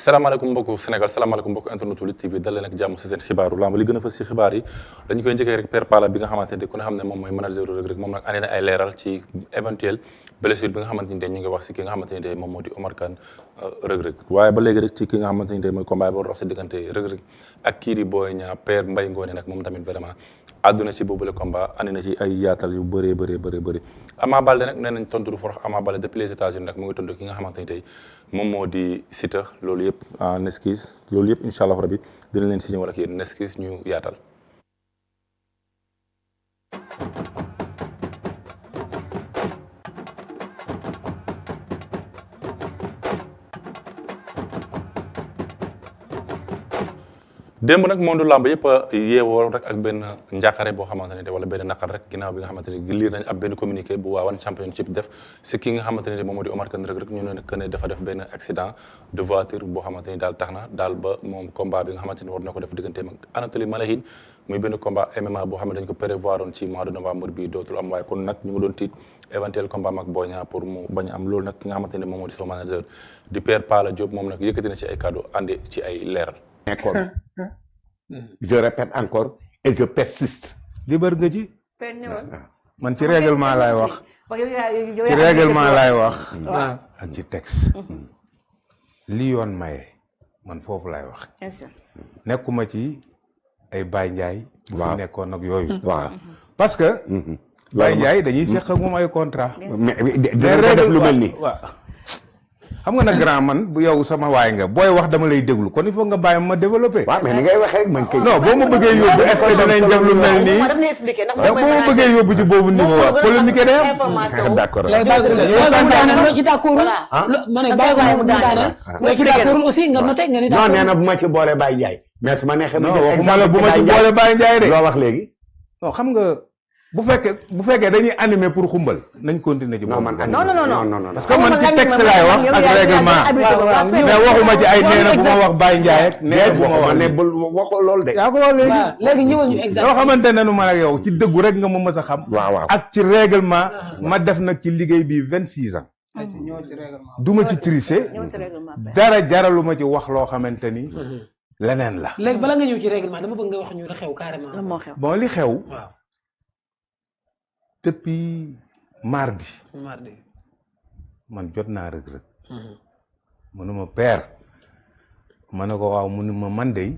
salaamaaleykum mbokku Sénégal salaamaaleykum mbokku internetu Lutte TV dal leen ak jàmm si seen xibaaru lamb li gën a fës si xibaar yi dañu koy njëkkee rek Père Palla bi nga xamante ne ku ne xam ne moom mooy manager Reug Reug moom nag andi na ay leeral ci éventuel blessure bi nga xamante ni tey ñu ngi wax si ki nga xamante ni tey moom moo di Omar Kane Reug Reug waaye ba léegi rek ci ki nga xamante ni tey mooy combat bi war dox si diggante Reug Reug ak kii di Boy Niang Père Mbaye Ngoné nag moom tamit vraiment àdduna ci boobule combat andi na ci ay yaatal yu bëri Ama Baldé nag nee nañ tontu du forox Ama Baldé depuis les États-Unis nag mu ngi tontu ki nga xamante ni tey moom moo di Siteu loolu yëpp en esquisse loolu yëpp incha allah rabi dina leen si ñëwal ak yéen esquisse ñu yaatal. démb nag monde lamb yëpp a yeewoo rek ak benn njàqare boo xamante ne wala benn naqar rek ginnaaw bi nga xamante ne liir nañ ab benn communiqué bu waa One Championship def si ki nga xamante ne moom moo di Omar Kane Reug Reug ñu ne que ne dafa def benn accident de voiture boo xamante ni daal tax na daal ba moom combat bi nga xamante ni war na ko def digganteem ak Anatoly Malehine muy benn combat MMA boo xam ne dañ ko prévoir woon ci mois de novembre bi dootul am waaye kon nag ñu ngi doon tiit éventuel combat ak Boy Niang pour mu bañ a am loolu nag ki nga xamante ne moom moo di son manager di Père Palla Diop moom nag yëkkati na ci ay cadeau andi ci ay leeral. Je répète encore et je persiste. liber nga ci. man ci règlement laay wax. ci règlement laay wax. ak ci texte. li yoon maye man foofu laay wax. nekkuma ci ay Baye Ndiaye. waaw nekkoon ak yooyu. waaw parce que. Baye Ndiaye dañuy seq ak moom ay contrat. mais dina ko def lu mel nii. xam nga nag grand man bu yow sama waay nga booy wax dama lay déglu kon il faut nga bàyyi ma développé. waaw mais ni ngay waxee rek man kay. non boo ma bëggee yóbbu est-ce que dinañ def lu mel nii boo ma bëggee yóbbu ci boobu niveau wa polémique day am. d'accord léegi bàyyi ci d'accord ma ne bàyyi ko mu daaneel loo ci d'accord aussi nga noté nga ni non nee na bu ma ci boole Baye Ndiaye mais su ma neexee non waxuma la bu ma ci boole Baye Ndiaye de loo wax léegi non xam nga bu fekkee dañuy animer pour xumbal nañ continuer ci boobu. non parce que man ci texte laay wax ak règlement mais waxuma ci ay nee na bu ma wax Baye Ndiaye ak nee na bu ma wax ne bul waxoo loolu de. yaa ko wax léegi léegi ñëwal ñu exact yoo xamante ne nu man ak yow ci dëggu rek nga ma mës a xam. waaw ak ci règlement ma def nag ci liggéey bi 26 ans. du ma ci tricher dara jaraluma ci wax loo xamante ni leneen la. léegi bala nga ñëw ci règlement dama bëgg nga wax ñu la xew carrément. bon li xew. depuis mardi man jot naa Reug Reug mu ne ma père ma ne ko waaw mu ne ma man de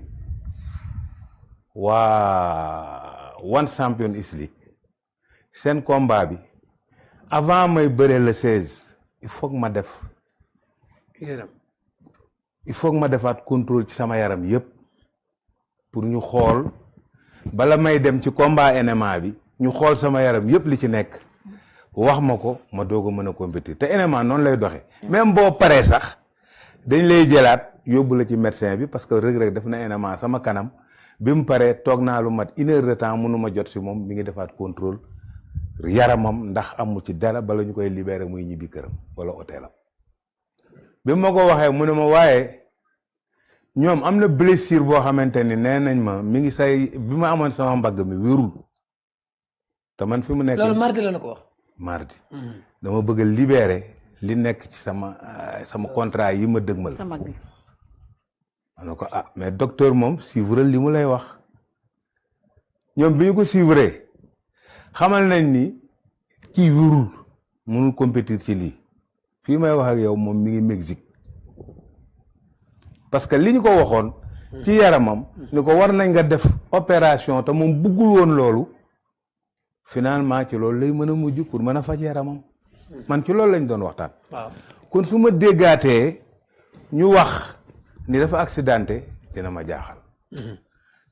waa One Championship League seen combat bi avant may bëre le 16 il faut que ma def il faut que ma defaat contrôle ci sama yaram yëpp pour ñu xool bala may dem ci combat MMA bi ñu xool sama yaram yëpp li ci nekk wax ma ko ma doog a mën a compétir te MMA noonu lay doxee même boo paree sax dañ lay jëlaat yóbbu la ci médecin bi parce que Reug Reug def na MMA sama kanam bi mu paree toog naa lu mat 1 heure de temps mënuma jot si moom mi ngi defaat contrôle yaramam ndax amul ci dara bala ñu koy libéré muy ñibbi këram wala hôtelam bi ma ko waxee mu ne ma waaye ñoom am na blessure boo xamante ni nee nañ ma mi ngi say bi ma amoon sama mbagg mi wérul te man fi mu nekk loolu mardi la ko wax. mardi dama bëgg a libérer li nekk ci sama contrat yi ma dëgmal. ma ne ko mais docteur moom suivre li mu lay wax ñoom bi ñu ko suivre xamal nañ ni kii wérul mënul compétir ci lii fii may wax ak yow moom mi ngi Mexique parce que li ñu ko waxoon. ci yaramam ni ko war nañ nga def opération te moom bëggul woon loolu. finalement ci loolu lay mën a mujj pour mën a faj yaramam man ci loolu lañ doon waxtaan. waaw kon su ma déggaatee ñu wax ni dafa accidenté dina ma jaaxal.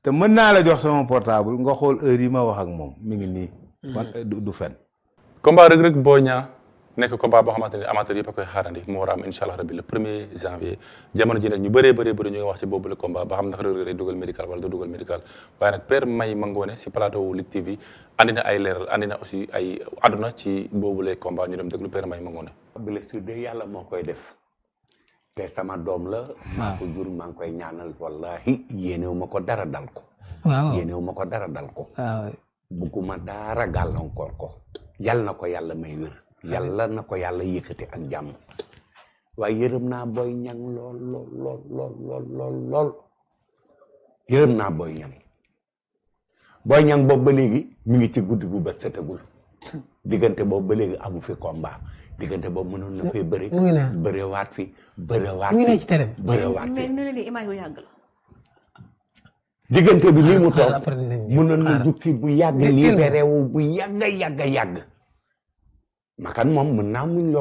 te mën naa la jox sama portable nga xool heure yi ma wax ak moom mi ngi nii. man du fen. combat Reug Reug Boy Niang nekk combat boo xamante ne amateur yëpp a koy xaarandi mu war a am incha allah rabbi le 1er janvier jamono ji nag ñu bëree ñu ngi wax ci boobu le combat ba xam ndax Reug Reug day dugal médical wala du dugal médical waaye nag Père Mbaye Ngoné si plateau Lutte TV andi na ay leeral andi na aussi ay àdduna ci boobu le combat ñu dem déglu Père Mbaye Ngoné. blessure de yàlla moo koy def te sama doom la. maa ko jur maa ngi koy ñaanal wallahi yéenewu ma ko dara dal ko. waaw yéenewu ma ko dara dal ko. waaw bugguma dara gàllankoor ko. yal na ko yàlla may wér. yàlla na ko yàlla yëkkati ak jàmm waaye yërëm naa Boy Niang lool lool lool lool lool lool lool yërëm naa Boy Niang boobu ba léegi mi ngi ci guddi gu ba setagul diggante boobu ba léegi amu fi combat diggante boobu mënoon na fee bëri bërewaat fi bërewaat mu ngi ne ci tere bi bërewaat fi mais nu ne lii image bu yàgg la diggante bi lii mu toog mënoon na jukki bu yàgg libéré wu bu yàgg makan moom mën naa muñ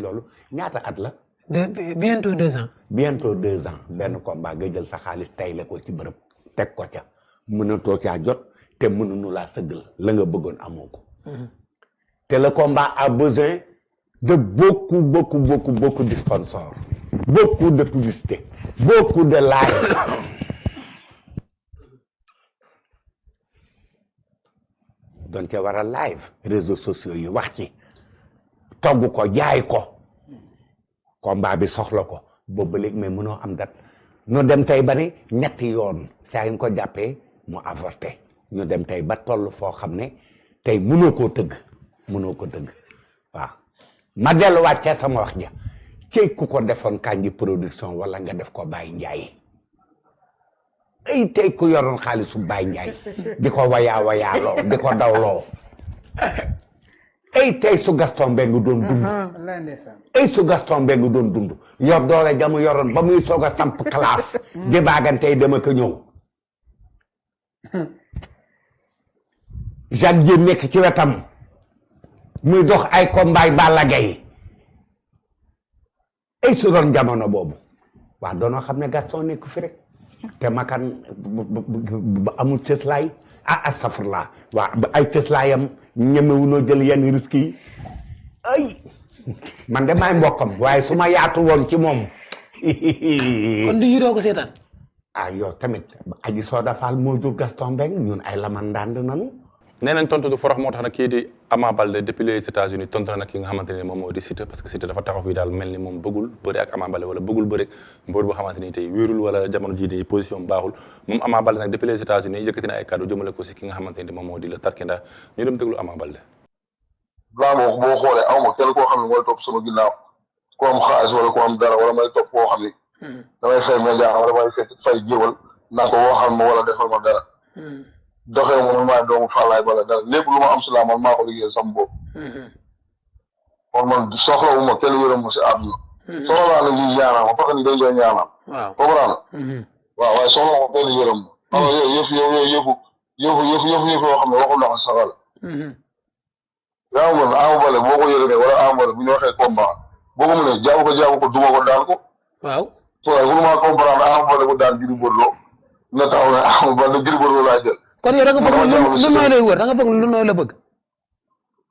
loolu ñaata at la bientôt 2 ans benn combat nga jël sa xaalis tay la ko ci bërëb teg ko ca mënatoo caa jot te mënuñu laa sëggal la nga bëggoon amoo ko te le combat a besoin de beaucoup de sponsors beaucoup de publicité beaucoup de live doon te war a live réseaux sociaux yi wax ci togg ko jaay ko combat bi soxla ko boobu ba léegi mais mënoo am date ñu dem tey ba ne ñetti yoon saa yi ko jàppee mu avorté ñu dem tey ba toll foo xam ne tey mënoo koo tëgg waaw ma delluwaat ca sama wax ja cey ku ko defoon Kandji production wala nga def ko Baye Ndiaye ay tey ku yoroon xaalisu Baye Ndiaye di ko wayaaloo di ko dawloo ay tey su Gaston Mbengue doon dund yor doole jamu yoroon ba muy soog a samp classe di baagantey dama ko ñëw Jacques Dieng nekk ci wetam muy dox ay combat Balla Gaye ay su doon jamono boobu waaw doonoo xam ne Gaston nekk fi rek te makan ba amul cëslaay astafurlah waaw ay cëslaayam ñemewunoo jël yenn risques yi ay man de maay mbokkam waaye su ma yaatu woon ci moom kon du yuroo ko seetaan yow tamit aji Soda Fall moo jur Gaston Mbengue ñun ay lamandand nanu nee nañ tontu du forox moo tax nag kii di Ama Baldé depuis les États-Unis tontu na nag ki nga xamante ne moom moo di Siteu parce que Siteu dafa taxaw fii daal mel ni moom bëggul bëri ak Ama Baldé wala bëggul bëri mbër boo xamante ni tey wéerul wala jamono jii di position baaxul moom Ama Baldé nag depuis les États-Unis yëkkati na ay kàddu jëmale ko si ki nga xamante ni moom moo di la Tarkinda ñu dem déglu Ama Baldé blanc boo xoolee aw ma kenn koo xam ne mooy topp sama ginnaaw ku am xaalis wala ku am dara wala may topp koo xam ni damay fay média wala may fay jiwal naa ko woo xam ma wala defal ma dara doxee moom maa doomu Fallaye bala dara lépp lu ma am si laa man maa ko liggéey sama bopp kon man soxlawu ma kenn yërëm mu si àdduna soxlaa na lii ñaanam ma parce que ni day jox ñaanam comprendre waaw waaye soxla ma kenn yërëm ma xam nga yooyu yëpp yoo xam ne waxul na ko saxal yaa ngi mën Ama Baldé boo ko yëgee wala Ama Baldé bu ñu waxee combat boo ko mënee jaabu ko duma ko daan ko waaw waaye mënuma comprendre Ama Baldé bu daan Gris Bordeaux nga taxaw ne Ama Baldé Gris Bordeaux laa jël kon yow da nga foog lu nooy lay wër da nga foog lu nooy la bëgg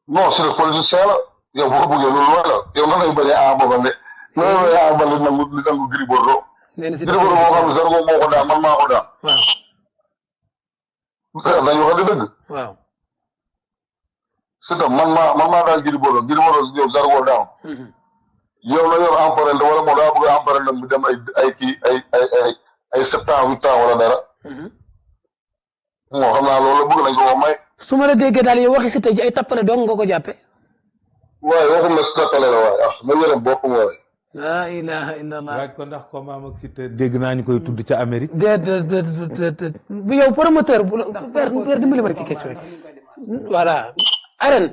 non c'est le politicien la yow boo ko bëggee loolu nooy la yow nan lay bañee Ama Baldé nooy bañee Ama Baldé nangu li nangu Gris Bordeaux Gris Bordeaux moo xam ne Zarko moo ko daan man maa ko daan waaw dañu wax dëgg waaw c'est ça man maa daan Gris Bordeaux yow Zarko daan yow la yor emparente wala moo daa bëgg emparente bi dem ay 7 ans 8 ans wala dara moo xam naa loolu bëgg nañ ko wax may. su ma la déggee daal yow waxi Siteu ji ay tappale dong nga ko jàppe waaye waxum na si tappale la waaye ma yërëm boppam waaye. laa ilaha illallah. laaj ko ndax combat am ak Siteu dégg naa ñu koy tudd ca Amérique. bu yow promoteur bu la père dimbali ma rek ci question yi voilà. arène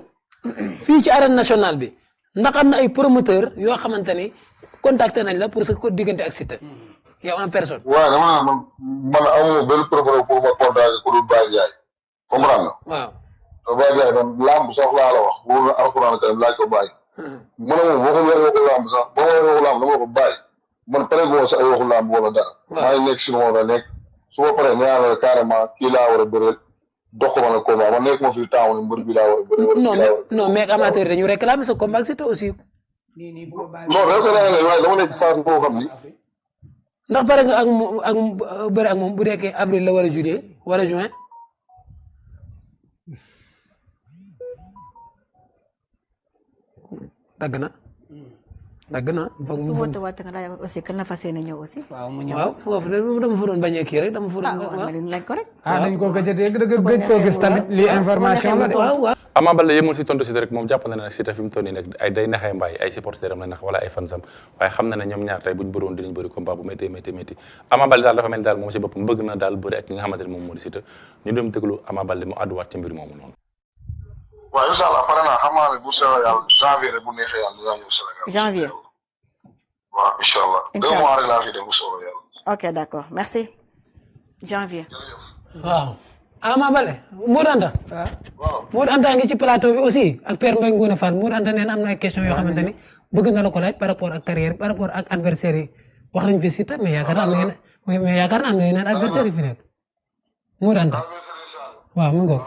fii ci arène nationale bi ndax am na ay promoteur yoo xamante ni contacté nañ la pour sa ko diggante ak Siteu yow en personne. waaw dama ne man amoo benn promoteur pour ma contacter ku dul Baye Ndiaye comprendre nga. waaw. te Baye Ndiaye tam lamb sax laa la wax wóor na alxuraan karim laaj ko Baye. mu ne moom waxu waxu lamb sax ba ma waxu lamb dama ko Baye man pare gu ma si ay waxu lamb wala dara. waaw maa ngi nekk si lu ma war a nekk su ma paree nee naa la carrément kii laa war a bëreel dox ko ma ne combat man nekk ma fi temps ne mbër bi laa war a bëreel. non mais amateur dañu réclamer sa combat ak Siteu aussi. non réclamer waaye dama nekk phase boo xam ni. ndax pare nga ak bëri ak moom bu nekkee avril la wala juillet wala juin. dagg na. foog mu su woote waat nga daal aussi kan la fas yéene ñëw aussi. waaw mu ñëw waaw foofu dama fa doon bañee kii rek dama fa doon. waaw lañ ko rek. dañ ko gëj a dégg gëj koo gis tamit lii information la de. waaw. Ama Baldé yemul si tontu Siteu rek moom jàpp na ne nag Siteu fi mu toll nii nag ay day naxee mbaay ay supporters am la nax wala ay fansam waaye xam na ne ñoom ñaar tey buñ bëroon dinañ bëri combat bu métti Ama Baldé daal dafa mel ni daal moom si boppam bëgg na daal bëri ak ki nga xamante ne moom moo di Siteu ñu dem déglu Ama Baldé mu àdduwaat ci mbir moomu noonu. waaw incha allah pare naa xam naa ne bu soobee yàlla janvier rek bu neexee yàlla dinaa ñëw Sénégal. janvier. waaw incha allah. Incha 2 allah. mois rek laa fi def bu soobee yàlla. ok d'accord merci janvier. waaw Ama Baldé Modou Anta waaw. Modou Anta ngi ci plateau bi aussi ak Père Mbaye Ngoné Fall Modou Anta nee na am na ay question yoo xamante ni bëgg na la ko laaj par rapport ak carrière par rapport ak adversaire yi wax nañ fi Siteu mais yaakaar naa am na yeneen mais yaakaar naa am na yeneen adversaire yi fi nekk Modou Anta waaw mu ngoog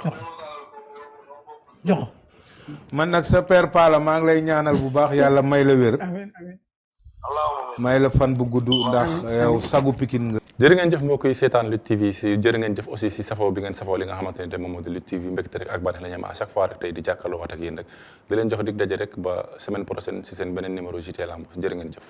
jox ko man nag sa père Pala maa ngi lay ñaanal bu baax yàlla may la wér amiin amiin may la fan bu gudd ndax yow sagu Pikine nga. jërë ngeen jëf mbokk yi seetaan Lutte TV si jërë ngeen jëf aussi si safoo bi ngeen safoo li nga xamante ne te moom moo di Lutte TV mbégte rek ak bànneex la ñu am à chaque fois rek tey di jàkkaarloo waat ak yéen rek di leen jox dig daje rek ba semaine prochaine si seen beneen numéro JT Lamb jërë ngeen jëf